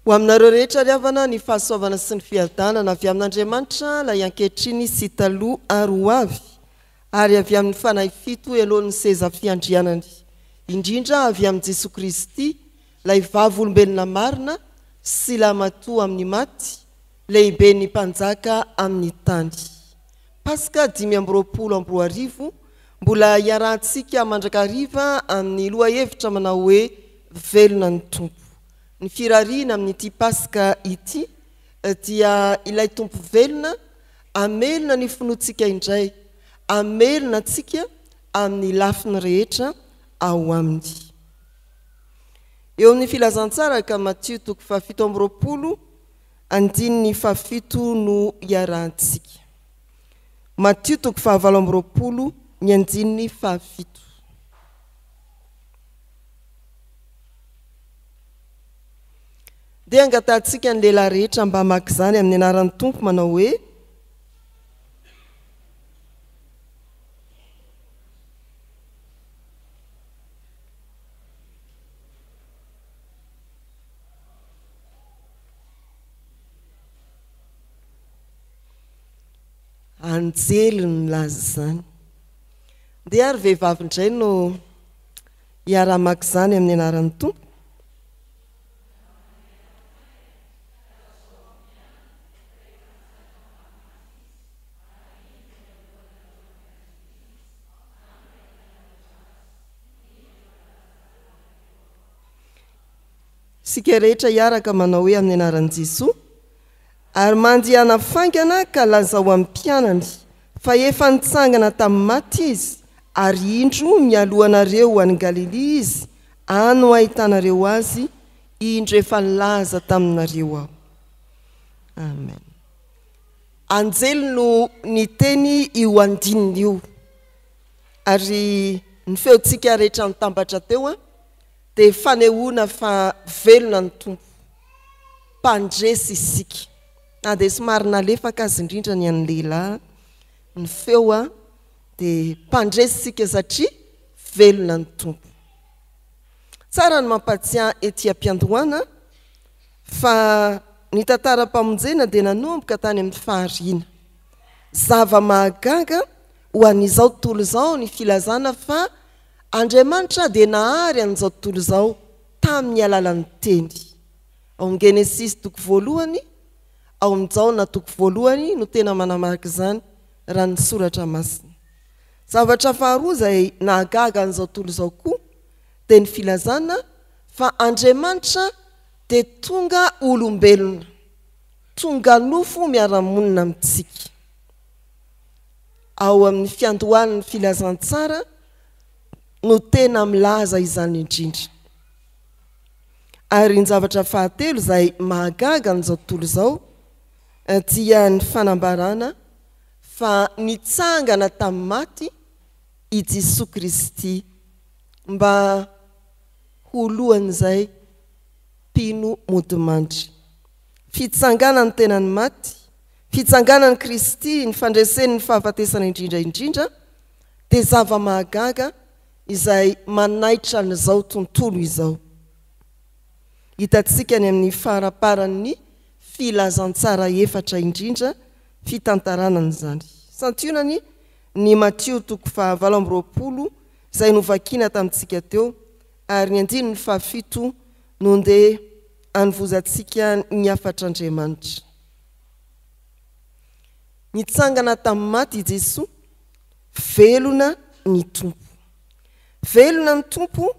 Ho aminareo rehetra ry havana ny fahasoavana sy ny fiadanana avy amin'Andriamanitra ilay ankehitriny sy taloha ary ho avy, ary avy amin'ny Fanahy fito eloan'ny seza fiandrianany, indrindra avy amin'i Jesoa Kristy ilay vavolombelona marina sy lahimatoa amin'ny maty, lehiben'ny mpanjaka amin'ny tany. Paska 2025, mbola iarahantsika mandrakariva amin'ny lohahevitra manao hoe Velona ny Tompo. Ny firariana amin'ity Paska ity dia ilay Tompo velona hamelona ny finoantsika indray, hamelona antsika amin'ny lafiny rehetra ao Aminy. Eo amin'ny Filazantsara ka Matio toko faha-27 andininy faha-7 no iarahantsika. Matio toko faha-28 ny andininy faha-7. Dia angatahantsika ny lehilahy rehetra mba hamaky izany amin'ny anaran'ny Tompo manao hoe. Anjely no nilaza izany. Ndeha ary vehivavy indray no Hiara-hamaky izany amin'ny anaran'ny Tompo. Isika rehetra hiaraka manao hoe amin'ny anaran'i Jesoa, Ary mandehana faingana ka lazao amin'ny mpianany fa efa nitsangana tamin'ny maty Izy, ary indro mialoha anareo ho any Galilia Izy, any no hahitanareo Azy, indro efa nilaza taminareo Aho. Amen. Anjely no niteny io andininy io, ary ny feontsika rehetra nitambatra teo dia fanehoana fa velona ny Tompo. Mpandresy isika. Na dia somary nalefaka aza indrindra ny an'ny lehilahy ny feo dia mpandresy isika satria velona ny Tompo. Tsara ny mampatsiahy ety am-piandohana fa ny tantaram-pamonjena dia nanomboka tany amin'ny fahariana. Zava-mahagaga ho an'izao tontolo izao ny filazana fa Andriamanitra dia nahary an'izao tontolo izao tamin'ny alalan'ny Teny. Ao amin'ny Genesisy toko voalohany, ao amin'ny Jaona toko voalohany no tena manamarika izany raha ny Soratra Masina. Zavatra faharoa izay nahagaga an'izao tontolo izao koa dia ny filazana fa Andriamanitra dia tonga olombelona, tonga nofo miara-monina amintsika. Ao amin'ny fiandohan'ny filazantsara no tena milaza izany indrindra. Ary ny zavatra fahatelo izay mahagaga an'izao tontolo izao dia ny fanambarana fa nitsangana tamin'ny maty i Jesoa Kristy mba ho lohan'izay mpino modimandry. Fitsanganan'ny tenan'ny maty, fitsanganan'i Kristy, ny fandreseny ny fahafatesana indrindra indrindra dia zava-mahagaga izay manaitra an'izao tontolo izao. Hitantsika any amin'ny faramparan'ny filazantsara efatra indrindra fitantarana an'izany. Santionany ny Matio toko faha 28 izay novakiana tamintsika teo ary ny andininy faha fito no ndeha hanovozantsika ny hafatr'Andriamanitra. Nitsangana tamin'ny maty i Jesoa, velona ny Tompo. Velona ny Tompo,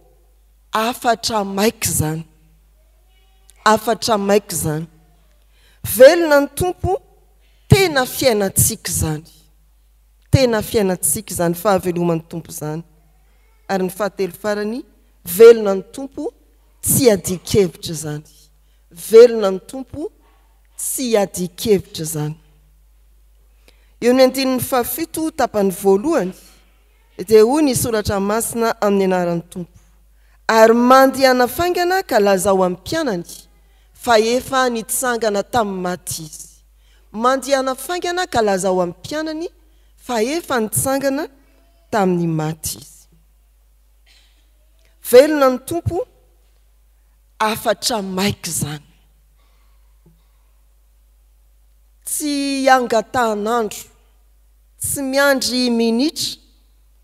hafatra maika izany. Hafatra maika izany. Velona ny Tompo, tena fiainantsika izany. Tena fiainantsika izany fahaveloman'ny Tompo izany. Ary ny fahatelo farany, velona ny Tompo, tsy iadian-kevitra izany. Velona ny Tompo, tsy iadian-kevitra izany. Eo amin'ny andininy fahafito tapany voalohany dia hoy ny soratra masina amin'ny anaran'ny Tompo, Ary mandehana faingana ka lazao amin'ny mpianany fa efa nitsangana tamin'ny maty Izy. Mandehana faingana ka lazao amin'ny mpianany fa efa nitsangana tamin'ny maty Izy. Velona ny Tompo, hafatra maika izany. Tsy angatahan'andro, tsy miandry minitra,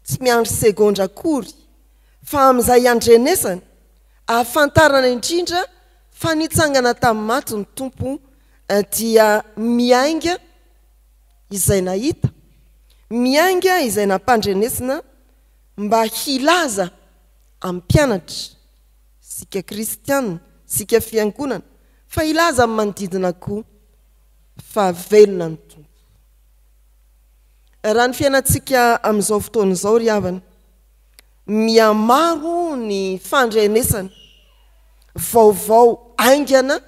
tsy miandry segondra akory, fa amin'izay andrenesana, ahafantarana indrindra fa nitsangana tamin'ny maty ny Tompo dia miainga izay nahita, miainga izay nampandrenesina mba hilaza amin'ny mpianatra, isika kristiana, isika fiangonana, fa hilaza amin'ny manodidina koa fa velona ny Tompo. Raha ny fiainantsika amin'izao fotoana izao ry havana, mihamaro ny fandrenesana vaovao haingana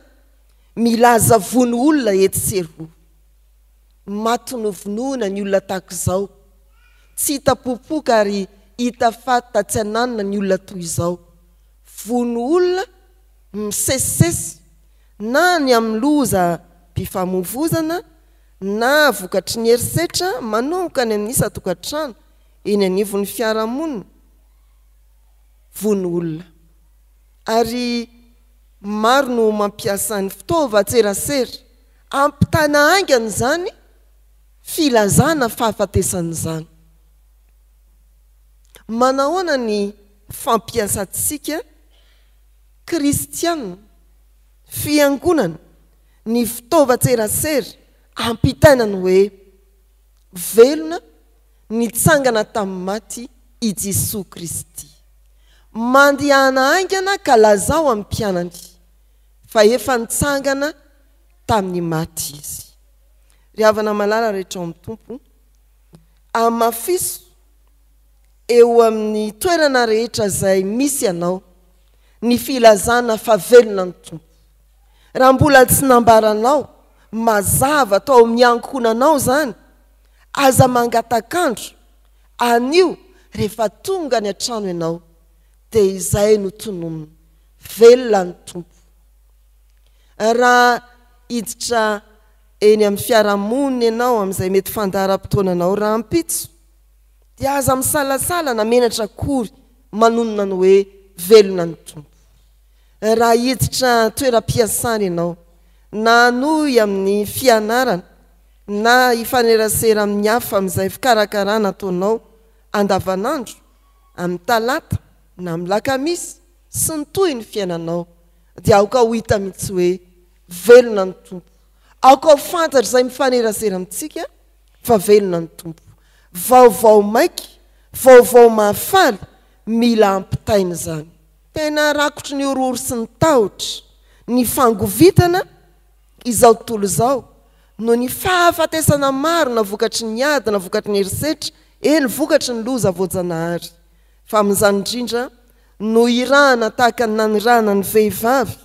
milaza vono olona etsy sy eroa. Maty novonoina ny olona tahaka izao. Tsy hita popoka ary hita faty tatsy ananona ny olona toy izao. Vono olona misesisesy na ny amin'ny lozam-pifamoivozana na vokatry ny herisetra manomboka any amin'ny isan-tokantrano, eny anivon'ny fiarahamonina. Vono olona. Ary maro no mampiasa ny fitaovan-tserasera hampitana haingana izany filazana fahafatesana izany. Manahoana ny fampiasantsika kristiana, fiangonana, ny fitaovan-tserasera hampitaina ny hoe velona nitsangana tamin'ny maty i Jesoa Kristy? Mandehana haingana ka lazao amin'ny mpianany fa efa nitsangana tamin'ny maty Izy. Ry havana malala rehetra ao amin'ny Tompo, amafiso eo amin'ny toerana rehetra izay misy anao ny filazana fa velona ny Tompo. Raha mbola tsy nambaranao mazava tao amin'ny ankohonanao izany, aza mangatak'andro, anio rehefa tonga any an-trano ianao dia izay no tononina, velona ny Tompo. Raha hiditra eny amin'ny fiarahamonina ianao amin'izay mety fandaharam-potoananao rahampitso, dia aza misalasala na menatra akory manonona ny hoe velona ny Tompo. Raha hiditra toeram-piasana ianao, na hanohy amin'ny fianarana, na hifanerasera amin'ny hafa amin'izay fikarakarana ataonao andavanandro, amin'ny talata na amin'ny lakamisy, sy ny tohiny fiainanao, dia aoka ho hita mihitsy hoe velona ny Tompo. Aoka ho fantatr'izay mifanerasera amintsika fa velona ny Tompo. Vaovao maika, vaovao mahafaly, mila ampitaina izany. Tena rakotry ny horohoro sy ny tahotra, ny fangovitana izao tontolo izao, noho ny fahafatesana maro na vokatry ny ady na vokatry ny herisetra, eny vokatry ny loza voajanahary. Fa amin'izany indrindra no irahana tahaka ny nanirahana ny vehivavy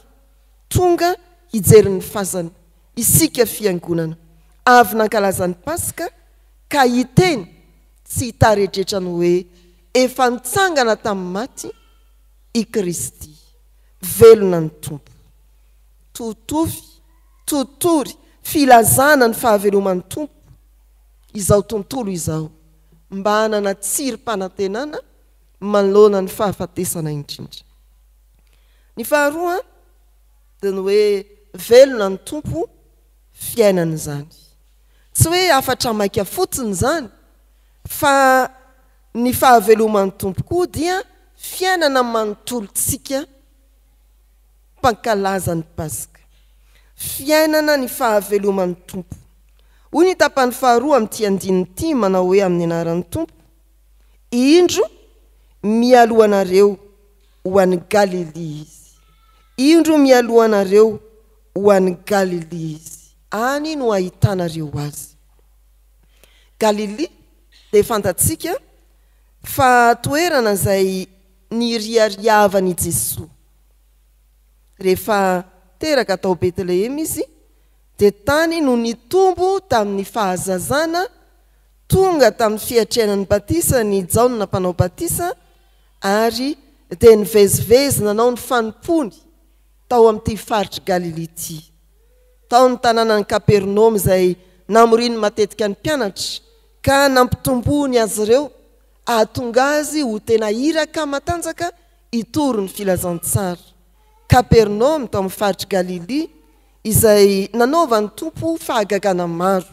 tonga hijery ny fasana, isika Fiangonana, avy nankalaza ny Paska ka hiteny tsy hitaredretra ny hoe efa nitsangana tamin'ny maty i Kristy. Velona ny Tompo. Totofy, totory, filazana ny fahaveloman'ny Tompo izao tontolo izao mba hanana tsirim-panantenana manoloana ny fahafatesana indrindra. Ny faharoa dia ny hoe velona ny Tompo, fiainana izany. Tsy hoe hafatra maika fotsiny izany fa ny fahaveloman'ny Tompo koa dia fiainana manontolontsika mpankalaza ny Paska. Fiainana ny fahaveloman'ny Tompo. Hoy ny tapany faharoa amin'ity andininy ity manao hoe amin'ny anaran'ny Tompo, Indro mialoha anareo ho any Galilia Izy. Indro mialoha anareo ho any Galilia Izy. Any no hahitanareo Azy. Galilia dia fantatsika fa toerana izay niriariavan' i Jesoa. Rehefa teraka tao Betlehema Izy dia tany no nitombo tamin' ny fahazazana, tonga tamin'ny fiatrehana ny batisan' i Jaona Mpanao Batisa ary dia nivezivezy nanao ny fanompoany tao amin'ity faritr'i Galilia ity. Tao ny tanànan'i Kapernaomy izay namoriany matetika ny mpianatra ka nampitomboany azy ireo hahatonga azy ho tena iraka matanjaka hitory ny filazantsara. Kapernaomy tao amin'ny faritr'i Galilia. izay nanaovan'ny Tompo fahagagana maro.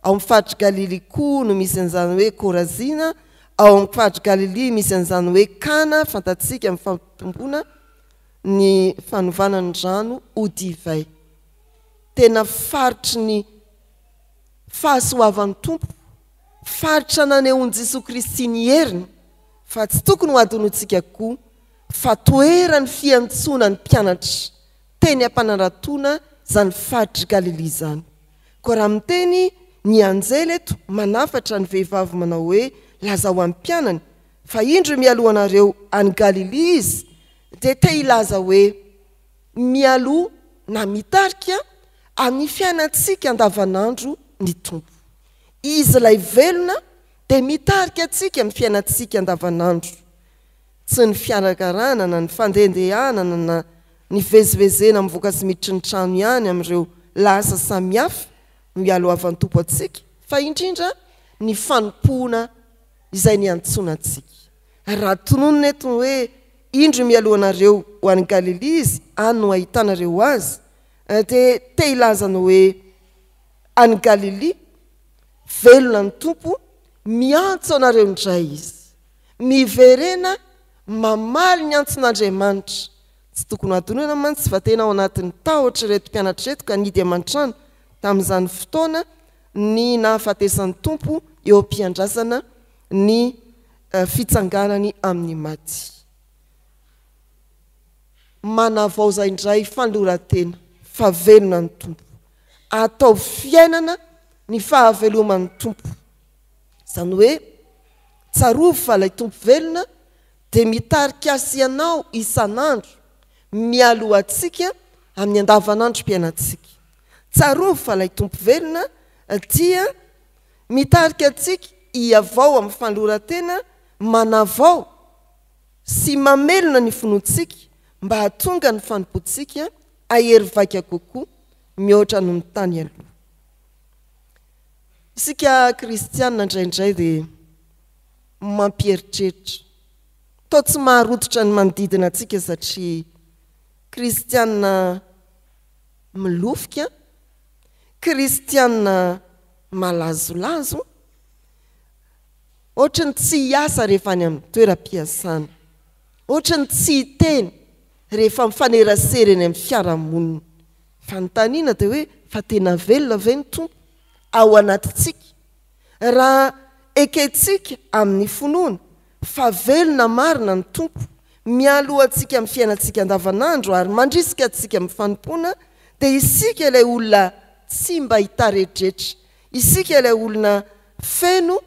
Ao amin'ny faritr'i Galilia koa no misy an'izany hoe Korazina, ao amin'ny faritr'i Galilia misy an'izany hoe Kana, fantatsika amin'ny fampitomboana ny fanovana ny rano ho divay. Tena faritry ny fahasoavan'ny Tompo, faritra nanehoan'i Jesoa Kristy ny heriny, fa tsy tokony ho adinointsika koa fa toeran'ny fiantsoana ny mpianatra teny am-panaratoana izany faritr'i Galilia izany. Koa raha miteny ny anjely eto manafatra ny vehivavy manao hoe, Lazao amin'ny mpianany fa indro mialoha anareo any Galilia izy, dia te hilaza hoe mialoha na mitarika amin'ny fiainantsika andavanandro ny Tompo. Izy ilay velona dia mitarika antsika amin'ny fiainantsika andavanandro. Tsy ny fiarakarana na ny fandehandehanana na ny fivezivezena mivoaka sy miditry ny trano ihany amin'ireo lahasa samihafa no ialohavan'ny Tompo antsika fa indrindra ny fanompoana izay niantsoana antsika. Ary raha tononina eto ny hoe indro mialoha anareo ho any Galilia Izy, any no hahitanareo Azy, dia te hilaza ny hoe any Galilia, velona ny Tompo, miantso anareo indray Izy. Miverena mamaly ny antson'Andriamanitra. Tsy tokony ho adinoina mantsy fa tena ao anatin'ny tahotra ireto mpianatra ireto ka nidy aman-trano tamin'izany fotoana ny nahafatesan'ny Tompo eo am-piandrasana ny fitsanganany amin'ny maty. Manavaoza indray fanoloran-tena fa velona ny Tompo. Ataovy fiainana ny fahaveloman'ny Tompo. Izany hoe tsarovy fa ilay Tompo velona dia mitarika ahy sy ianao isan'andro mialoha antsika amin'ny andavanandrom-piainantsika. Tsarovy fa ilay Tompo velona dia mitarika antsika hihavao amin'ny fanoloran-tena manavao sy mamelona ny finoantsika mba hahatonga ny fanompoantsika hahery vaika kokoa mihoatra noho ny tany aloha. Isika kristiana indraindray dia mampieritreritra. Toa tsy maharototra ny manodidina antsika satria kristiana milofika, kristiana malazolazo, ohatry ny tsy hiasa rehefa any amin'ny toeram-piasana, ohatry ny tsy hiteny rehefa mifanerasera eny amin'ny fiarahamonina. Fanontaniana dia hoe fa tena velona ve ny Tompo ao anatintsika? Raha ekentsika amin'ny finoana fa velona marina ny Tompo, mialoha antsika amin'ny fiainantsika andavanandro ary mandrisika antsika amin'ny fanompoana, dia isika ilay olona tsy mba hitaredretra, isika ilay olona feno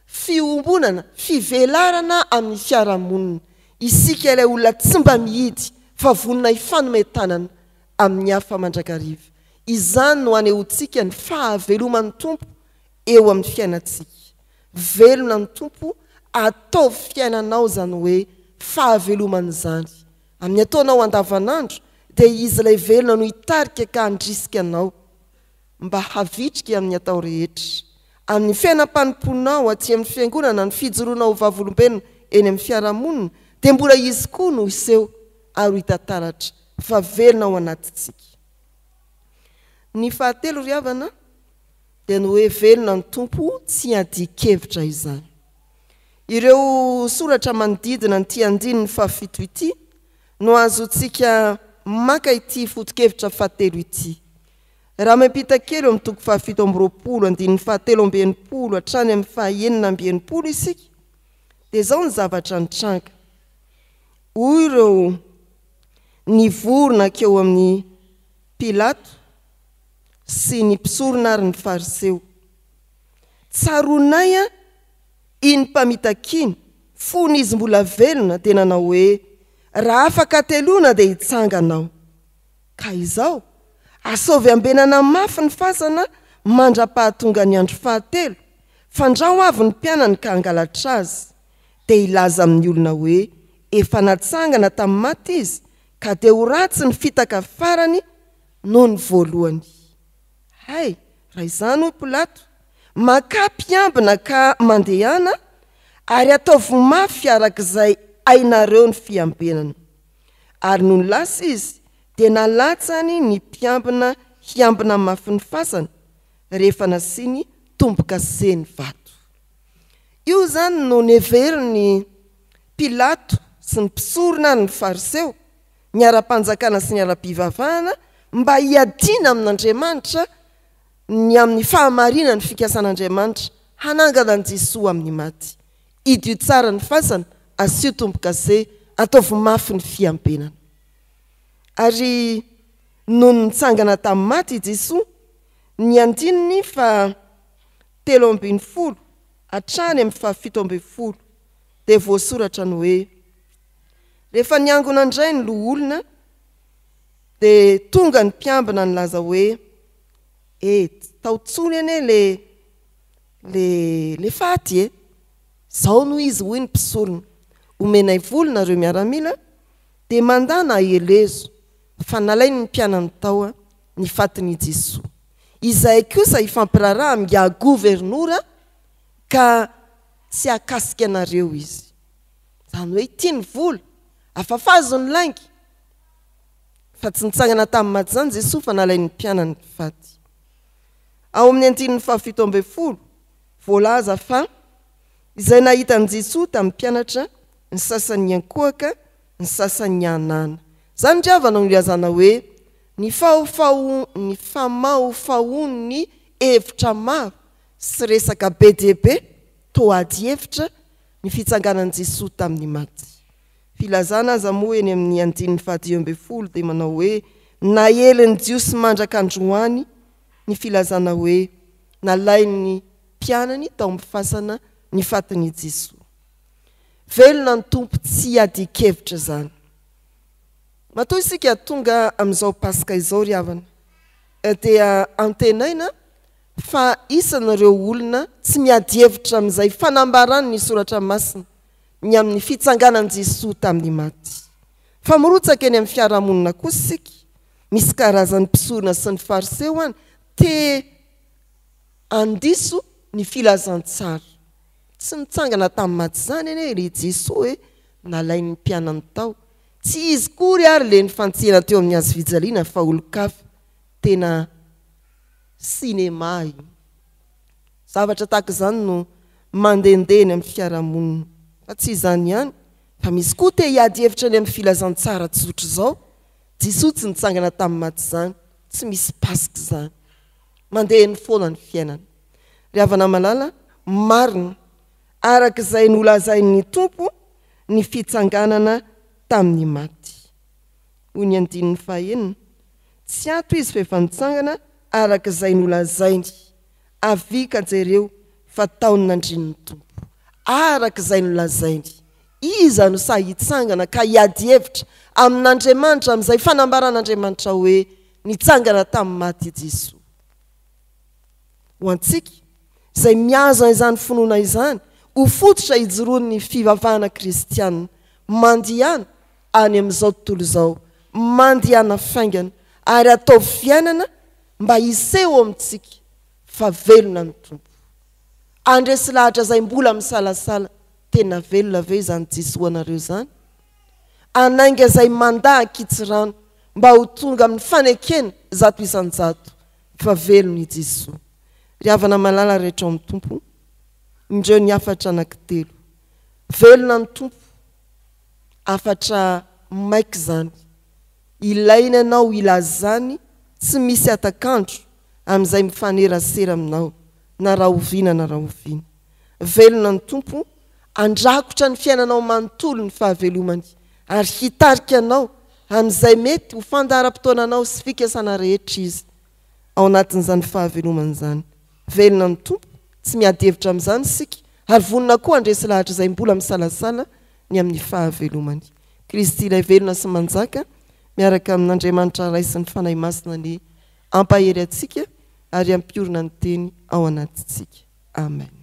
fiombonana, fivelarana amin'ny fiarahamonina, isika ilay olona tsy mba mihidy fa vonona hifanome tanana amin'ny hafa mandrakariva. Izany no anehoantsika ny fahaveloman'ny Tompo eo amin'ny fiainantsika. Velona ny Tompo, ataovy fiainanao izany hoe fahavelomana izany. Amin'ny ataonao andavanandro dia Izy ilay velona no hitarika ka handrisika anao mba havitrika amin'ny atao rehetra. Amin'ny fiainam-panompoanao aty amin'ny fiangonana, ny fijoroanao ho vavolombelona eny amin'ny fiarahamonina dia mbola Izy koa no hiseho ary ho hita taratra fa velona ao anatintsika. Ny fahatelo ry havana dia ny hoe velona ny Tompo tsy iadian-kevitra izany. Ireo soratra manodidina an'ity andininy fahafito ity no ahazoantsika maka ity foto-kevitra fahatelo ity. Raha miampita kely eo amin'ny toko fahafito amby roapolo andininy fahatelo amby enimpolo hatrany amin'ny fahaenina amby enimpolo isika dia izao ny zavatra nitranga. Hoy ireo nivory nankeo amin'i Pilato sy ny mpisorona ary ny Fariseo. Tsaroanay iny mpamitaka iny, fony izy mbola velona, dia nanao hoe, Raha afaka hateloana dia hitsangana aho. Ka izao, asaovy ambenana mafy ny fasana mandra-pahatonga ny andro fahatelo, fandrao avy ny mpianany ka hangalatra azy, dia hilaza amin'ny olona hoe, Efa natsangana tamin'ny maty izy, ka dia ho ratsy ny fitaka farany noho ny voalohany. Hay, raha izany, hoy Pilato, makà mpiambina ka mandehana, ary ataovy mafy araka izay hainareo ny fiambenana. Ary nony lasa izy, Dia nalatsany ny mpiambina hiambina mafy ny fasana rehefa nasiany tombo-kase ny vato. Io izany no neverin'i Pilato sy ny mpisorona ary ny Fariseo, ny ara-panjakana sy ny ara-pivavahana, mba hiadiana amin'Andriamanitra ny amin'ny fahamarinan'ny fikasan'Andriamanitra hanangana an'i Jesoa amin'ny maty. Idio tsara ny fasana, asio tombo-kase, ataovy mafy ny fiambenana. Ary nony nitsangana tamin'ny maty i Jesoa, ny andininy faha 13 hatrany amin'ny faha 17 dia voasoratra ny hoe, Rehefa niangona indray ny loholona dia tonga ny mpiambina nilaza hoe, E, tsy tao intsony anie le, le, le faty e! Izao no izy hoy ny mpisorona, omenay vola nareo miaramila dia mandà na ahelezo fa nalain' ny mpianany tao ny fatin' i Jesoa. Izahay kosa hifampiraharaha amin'ingahy governora ka tsy hahakasika anareo izy. Izany hoe tia ny vola, afafazo ny lainga. Fa tsy nitsangana tamin'ny maty izany Jesoa fa nalain'ny mpianany ny faty. Ao amin'ny andininy faha-17, voalaza fa izay nahita an'i Jesoa tamin'ny mpianatra, ny sasany niankohoka, ny sasany nihanahana. Izany ry havana no ilazana hoe ny fahofaho, ny famahofahoan'ny hevitra maro sy resaka be dia be toa ady hevitra ny fitsanganan'i Jesoa tamin'ny maty. Filazana aza moa eny amin'ny andininy faha-15 dia manao hoe naelin'ny Jiosy mandraka androany ny filazana hoe nalain'ny mpianany tao amin'ny fasana ny fatin'i Jesoa. Velona ny Tompo tsy iadian-kevitra izany. Matoa isika tonga amin'izao Paska izao ry havana dia antenaina fa isan'ireo olona tsy miady hevitra amin'izay fanambaran'ny Soratra Masina ny amin'ny fitsanganan'i Jesoa tamin'ny maty. Fa mirotsaka eny amin'ny fiarahamonina kosa isika, misy karazan'ny mpisorona sy ny Fariseo any te handiso ny filazantsara. Tsy nitsangana tamin'ny maty izany anie ry Jesoa e, nalain'ny mpianany tao. Tsy izy kory ary le nifantsihana teo amin'ny hazofijaliana fa olon-kafa. Tena cinéma io. Zavatra tahaka izany no mandehandeha eny amin'ny fiarahamonina. Fa tsy izany ihany, fa misy koa te hiady hevitra ny amin'ny filazantsara tsotra izao, Jesoa tsy nitsangana tamin'ny maty izany, tsy misy Paska izany. Mandeha eny foana ny fiainana. Ry havana malala, marina, araka izay nolazain'ny Tompo ny fitsanganana tamin'ny maty. Hoy ny andininy fahenina, Tsy ato izy fa efa nitsangana araka izay nolazainy. Avia ka jereo fa tao ny nandrian'ny Tompo. Araka izay nolazainy. Iza no sahy hitsangana ka hiady hevitra amin'Andriamanitra amin'izay fanambaran'Andriamanitra hoe nitsangana tamin'ny maty i Jesoa? Ho antsika izay mihazona izany finoana izany ho fototra ijoroan'ny fivavahana kristiana, mandihana any amin'izao tontolo izao, mandihana faingana ary ataovy fiainana mba hiseho amintsika fa velona ny Tompo. Handresy lahatra izay mbola misalasala, tena velona ve izany Jesoa anareo izany? Hanainga izay mandà ankitsirano mba ho tonga amin'ny fanekena 100% fa velona i Jesoa. Ry havana malala rehetra ao amin'ny Tompo, indreo ny hafatra anankitelo. Velona ny Tompo. Hafatra maika izany. Ilaina ianao hilazany tsy misy hatak'andro amin'izay mifanerasera aminao na rahoviana na rahoviana. Velona ny Tompo, handrakotra ny fiainanao manontolo ny fahavelomany ary hitarika anao amin'izay mety ho fandaharam-potoananao sy fikasana rehetra Izy ao anatin'izany fahavelomana izany. Velona ny Tompo, tsy miady hevitra amin'izany isika ary vonona koa handresy lahatra izay mbola misalasala ny amin'ny fahavelomany. Kristy ilay velona sy manjaka miaraka amin'Andriamanitra Ray sy ny Fanahy Masina anie hampahery antsika ary hampiorina ny Teny ao anatintsika. Amen.